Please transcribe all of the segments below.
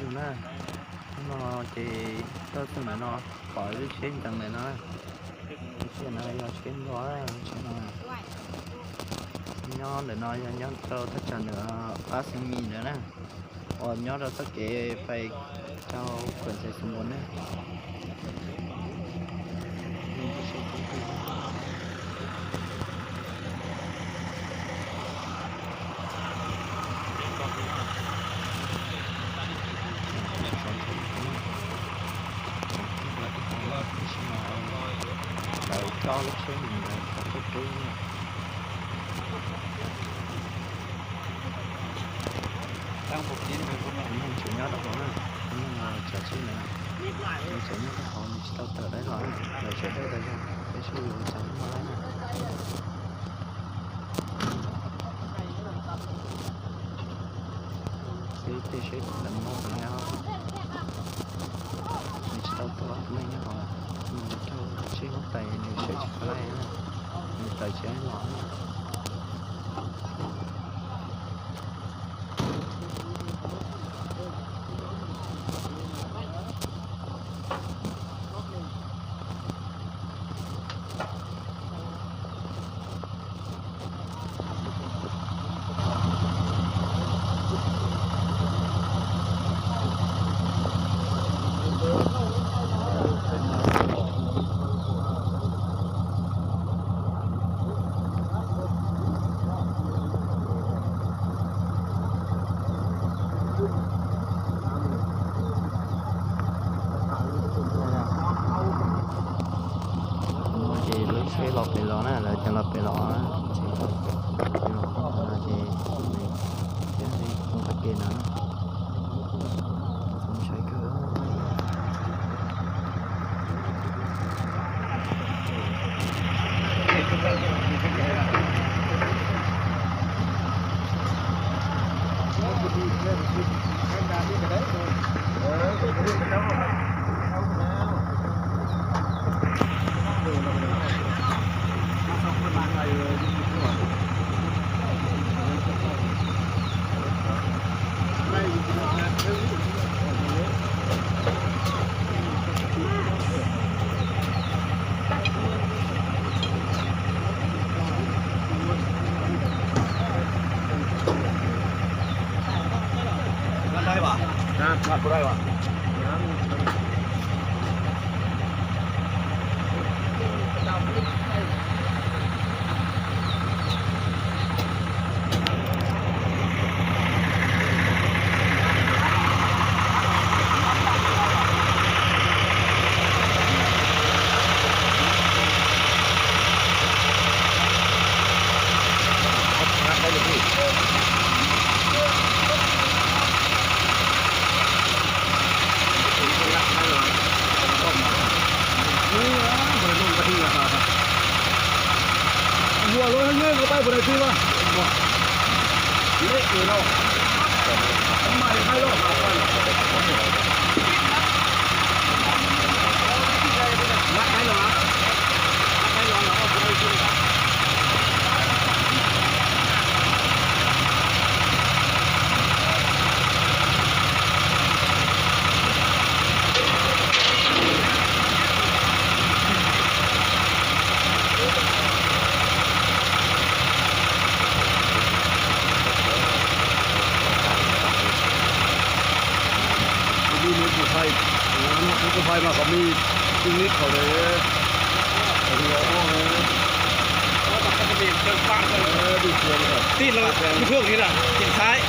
Na, hnub no ces tuaj txog ntawm no pom lub tsheb ntees ntawm no na. Lub tsheb no yog tsheb Nplog, lub tsheb no. Nyob ntawm no yog nyob rau thaj tsam ntawm qab Xeev Mis ntawd na, uas nyob rau txoj kev pais rau Kuam Ntxhais Xus Npuas na. Ntawm coj lub tsheb ntawd tau tuaj rub. Tus neeg tseem nyob rau hauv na, tus neeg tseem tsheb ntawd, nws tseem nyob rau hauv, nws tsis tau tawm dai los, lawv tseem dai los yog peb seb yuav ua cas li no na. Peb tej seb lawv muab tus neeg os, nws tsis tau tuaj, tus neeg nyob hauv, nws raug tsheb huab tais nws sawv tsis tau laij na, nws tawm tsis laij los. Ces lub tsheb los pem los na, lawv cov los pem los na, ces pem los no ces nws thiab li mus qhov ke no na. Ntshai kawg. Tus phais, tus phais mas qhov mi, tus nib qhov de. Tij laug Phước ni na, Trình Thái.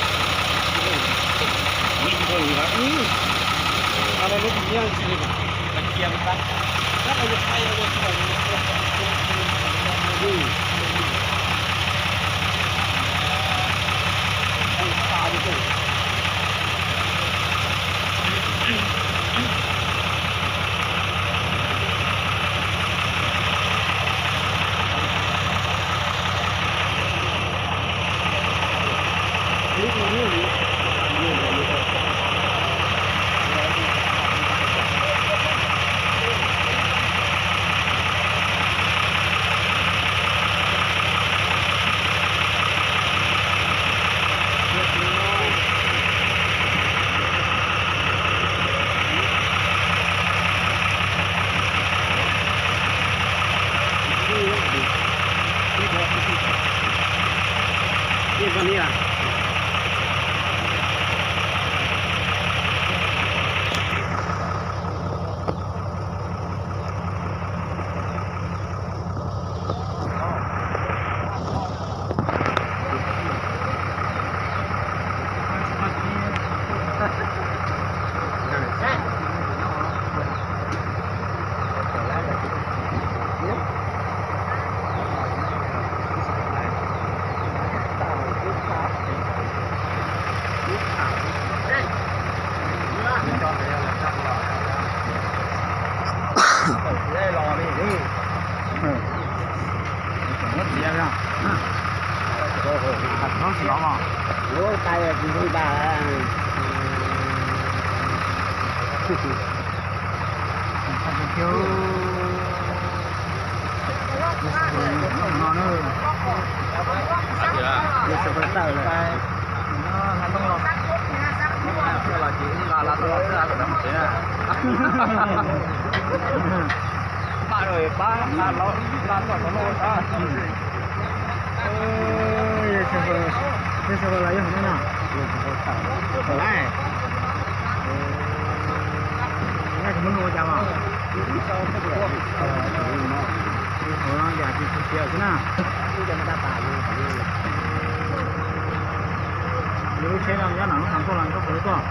Alo, nó cùng nhau gì? Ua cas mas? Ua no yam tsis txhob siav xwb na. Lub tsheb no nyob nram lub xeev tuaj los koj puas tuaj?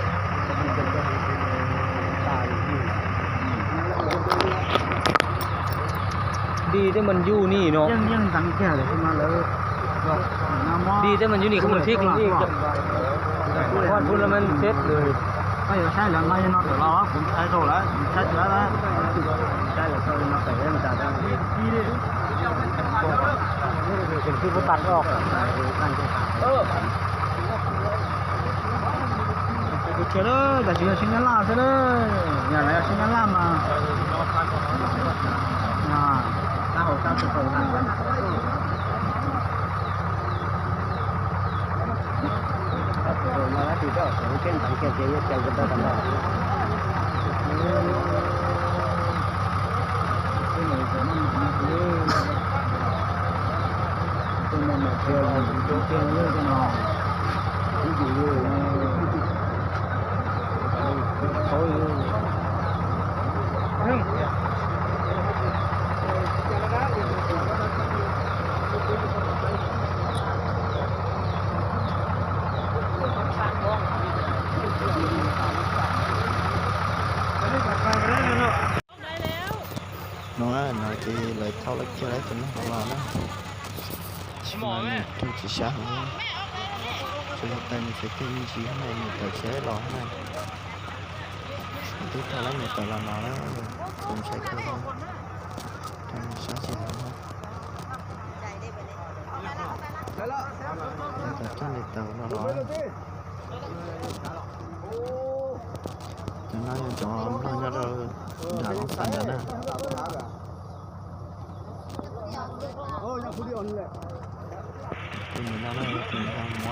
Đi tới mình du ni nó. Yeej, yeej ntxeev kiag lawm mas lawv. Đi tới mình du ni không cần thiết. Con phun là mình chết rồi. Koj yuav saib lawv mas yog no tawm los kuv saib rau lawm, saib tsis lawm. Saib lawv tau no tawm lawm mas tas. Kuv puas tag os. Kuv tsis, tam sim yog tsheb Nyab Laj xwb na. Yog lawv yog tsheb Nyab Laj mas, No, no ces lawv thauj lawv kiag lawv tus neeg los na. Tsis mas nws tsis sab heev, tsuas yog tais nws txhais tes me ntsis no nws tawm tsis los na. Twb thauj lawv mus tawm los no lawm, txaus ntshai kawg, sab tsis heev na. Tawm tag li tawm los los. Cov no yog cov nplog nyob rau nram Loob Xas ntawd na. Tus nim no na, tus nim no mus